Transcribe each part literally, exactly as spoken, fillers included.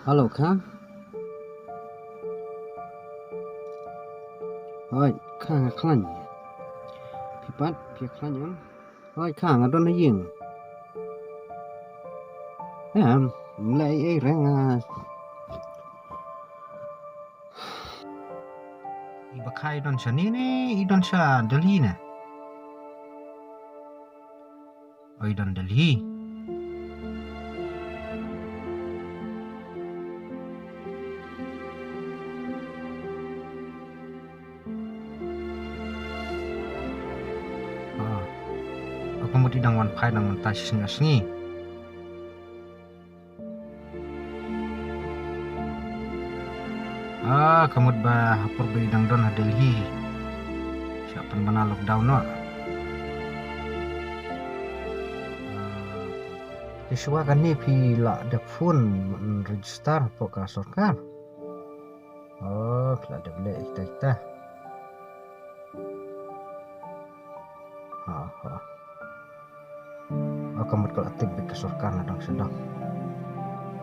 Hello, Kha. Hooid, Kha, nga khlaiñ. Phi pat, phi khlaiñ em? Hooid, Kha, nga don ha ïing. Em, ym leh ei ei re nga. I Bakha i don shane ne i don sha Delhi ne? O, i don Delhi. Ah. O, ka mut i dang wan phai na mynta shi sngi ar sngi. Ah, ka mut ba ha por ba i dang don ha Delhi, shah pynbna lockdown noh. Ah, te shuwa kane phi lah dep phone, mm, register hapoh ka sorkar. Oh, phi lah dep leh kita kita. Ha, ha. O, ka mut ka la tip beit ka sorkar na dang sha dang.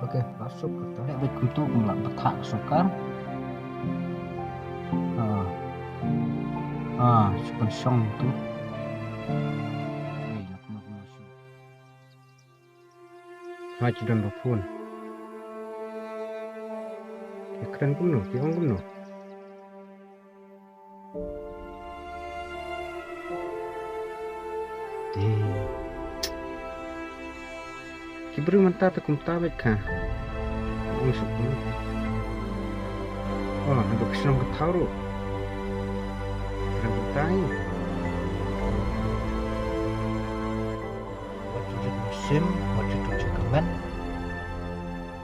Ok, la suk kata. Leh beit kumto kum lah bthah ka sorkar. Ha. Ha, shu pynshong tu. Ei, la kumno kumno shu. Ha, ki don ba phone. Ki kren kumno, ki ong kumno. Te ki briew mynta te kumta beit Kha. Ong suk kumno. Oh, na ba ka shnong ka thaw ruh. Kren kumta hi. Wat ju jot mynsiem, wat ju jot kmen.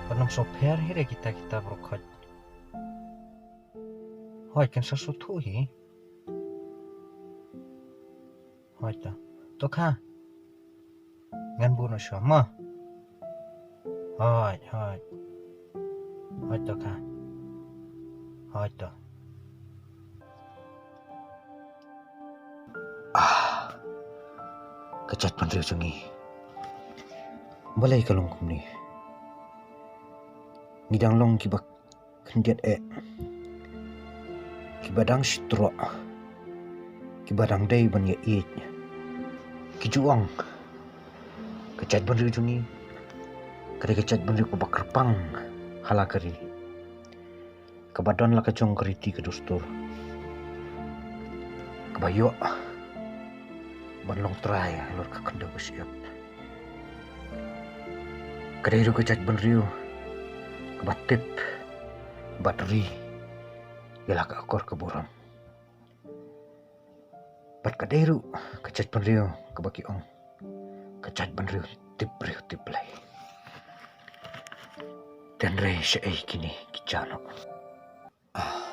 Wat nym sngewpher hi re kita kita baroh khoit. Hooid, kan sa sngewthuh hi. Hooid to. To Kha. Ngan buh noh shuwa mo. Hooid, hooid. Hooid to Kha. Hooid to. Ah, ka jaitbynriew jong ngi. Balei ka long kumne? Ngi dang long kiba khyndiat eh, kiba dang shitroh, kiba dang dei ban ïaieit. Ki ju ong, ka jaitbynriew jong ngi ka dei ka jaitbynriew kaba kyrpang ha la ka ri, kaba don la ka jong ka riti ka dustur, kaba ïoh ban long trai halor ka khyndew ka shyiap. Ka dei ruh ka jaitbynriew kaba tip bad ri ïa la ka akor ka burom. Bad ka dei ruh ka jaitbynriew kaba ki ong, ka jaitbynriew tip briew tip Blei. Hynrei shaei kine ki jia noh. Ah.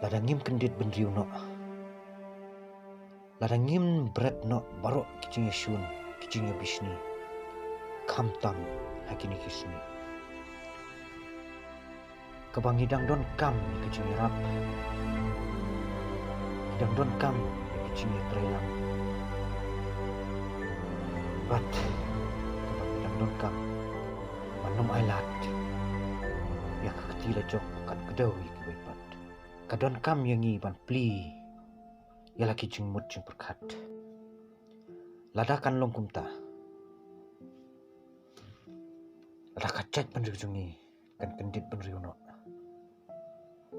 Lada ngim kyndit bynriew noh, lada ngim bret noh baroh ki jingïashun, ki jingïabishni, khamtam ha kine ki sngi, kaba ngi dang donkam ïa ka jingïarap, ngi dang donkam ïa ka jingïatreilang. Bad kaba ngi dang donkam ban ym ailad ïa ka kti la jong kan kdew ïa kiwei pat. Ka donkam ïa ngi ban plie ïa la ki jingmut jingpyrkhat. Lada kan long kumta, lada ka jaitbynriew jong ngi kan kyndit bynriew noh,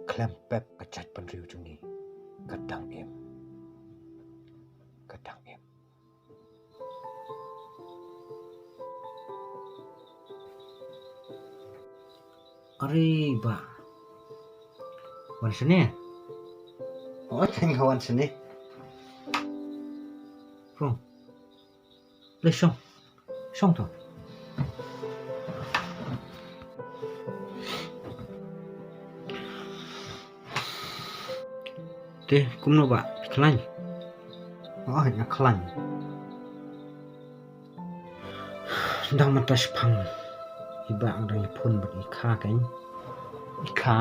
khlem pep ka jaitbynriew jong ngi ka dang im. Ka dang im. Are bah. Wan shane. Oh, thank you, wan shane. Pung. Le shong. Shong to. Te kumno bah, khlaiñ? Oh, nga khlaiñ. Dang mynta shipang i bah nga dang ïa phone bad i Kha kein. I Kha?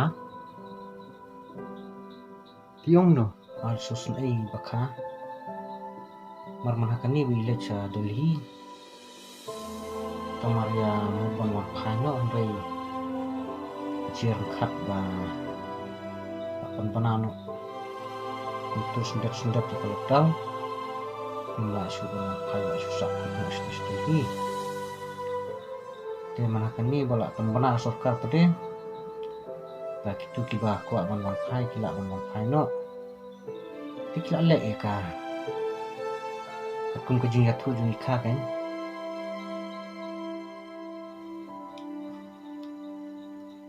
Te ong no, ar sosnei i Bakha. Mar man ha kane ba i leit sha Delhi. Kamar ïa mut ban wan phai noh hynrei jingkhat ba la pynbna noh. Kumto sngewdep sngewdep ïa ka lockdown. Ym lah shuh ban wan phai, lah shuh sah khun ha shnong shnong hi. Te mynta kane ba la pynbna sorkar pat de, ba kito kiba kwah ban wan phai ki lah ban wan phai noh. Te ki la leh ïa ka, katkum ka jingïathuh jong i kha kan.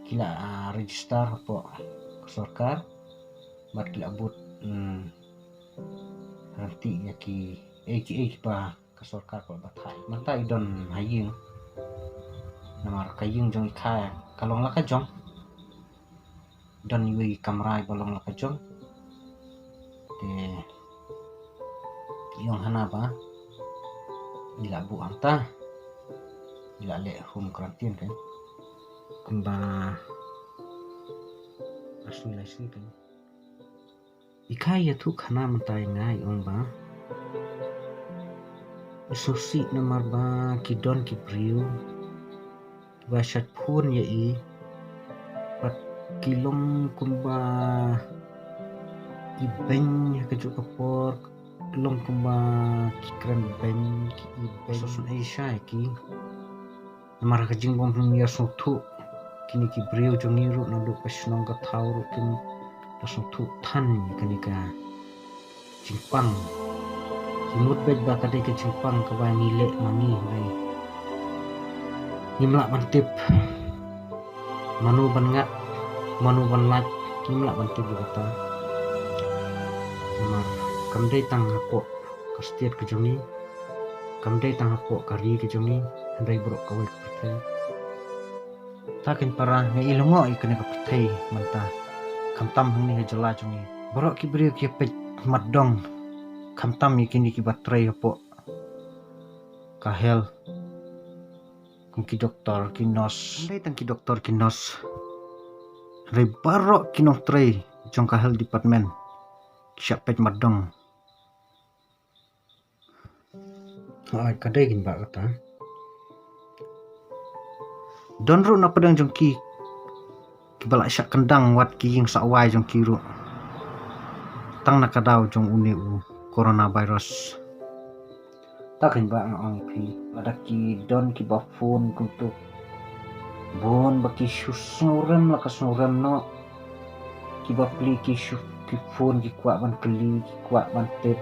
Ki la, ah, register hapoh ka sorkar bad ki la bud, hmm, ranti ïa ki, eh, ki, eh, kiba ka sorkar ka la batai. Mynta i don ha ïing. Namar ka ïing jong i kha ka long la ka jong. Don iwei i kamra iba long la ka jong. Te i ong hana ba i la buh hangta, i la leh home quarantine kan. Kumba ar sngi lai sngi kan. I kha ïathuh khana mynta ïa nga i ong ba i sngewsih namar ba ki don ki briew kiba shait phone ïa i bad ki long kumba i beiñ ha kajuh ka por, long kumba ki kren beiñ, ki i beiñ. Sngewsih ïa ki. Namar ka jingbym ïasngewthuh, kine ki briew jong ngi ruh naduh ka shnong ka thaw ruh kim da sngewthuh than ïa kane ka jingpang. Ki mut beit ba ka dei ka jingpang kaba ngi leh ma ngi hynrei ngim lah ban tip mano ban ngat, mano ban lait, ngim lah ban tip ïa kata. Namar kam dei tang hapoh ka state ka jong ngi, kam dei tang hapoh ka ri ka jong ngi, hynrei baroh kawei ka pyrthei. Ta kein para, nga i lyngngoh ïa kane ka pyrthei mynta, khamtam hangne ha jylla jong ngi. Baroh ki briew ki peit mat dong, khamtam ïa kine kiba trei hapoh ka health, kum ki doktor ki nurse. Hynrei tang ki doktor ki nurse, hynrei baroh ki nongtrei jong ka health department ki shah peit mat dong. Hooid, ka dei kein ba kata. Don ruh na pdeng jong ki kiba la shah kyndang wat ki ïing sah wai jong ki ruh tang na ka daw jong une u coronavirus. Ta kein ba nga ong ïa phi, lada ki don kiba phone kumto, bun ba ki shu sngewrem la ka sngewrem noh. Kiba plie ki shu, ki phone ki kwah ban kylli, ki kwah ban tip.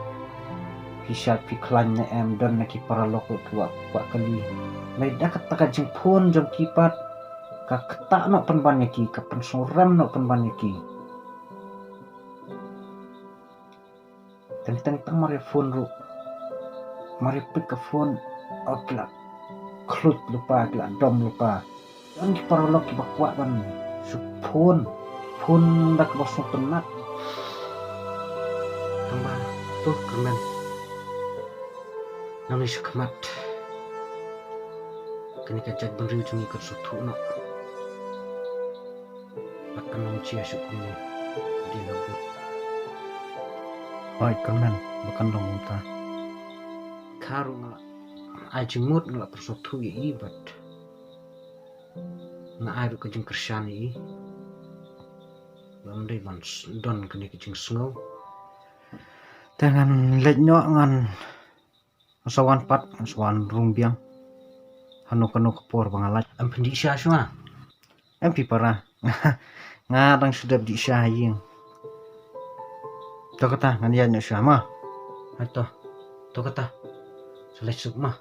Phi shait phi khlaiñ ne em, don na ki paralok ruh ki kwah, kwah kylli. Lada kata ka jingphone jong ki pat ka ktah noh pynban ïa ki, ka pynsngewrem noh pynban ïa ki. Teng teng tang mar ïa phone ruh, mar ïa pick ka phone, oh, ki la khluit lypa, ki la dom lypa. Don ki paralok kiba kwah ban shu phone, phone da kaba sngewtynnat. Tang ba to kyrmen, nangne shakhmat kane ka jaitbynriew jong ngi kan sngewthuh noh. Ba kan long jia shuh kumne. Dei na bud. Hooid kyrmen, ba kan long kumta. Kha ruh nga ai jingmut, nga la pynsngewthuh ïa i bad nga ai ruh ka jingkyrshan ïa i ba ym dei ban s-, don kane ka jingsngew. Te ngan leit noh, ngan sa wan pat, sa wan rung biang hano kano ka por ba nga lait. Em phin dih sha shuwa? Em phi para. Nga dang shu dep dih sha ha ïing. To kata, ngan ïaid noh sha ma. Hato. To kata. Sa leit suk ma.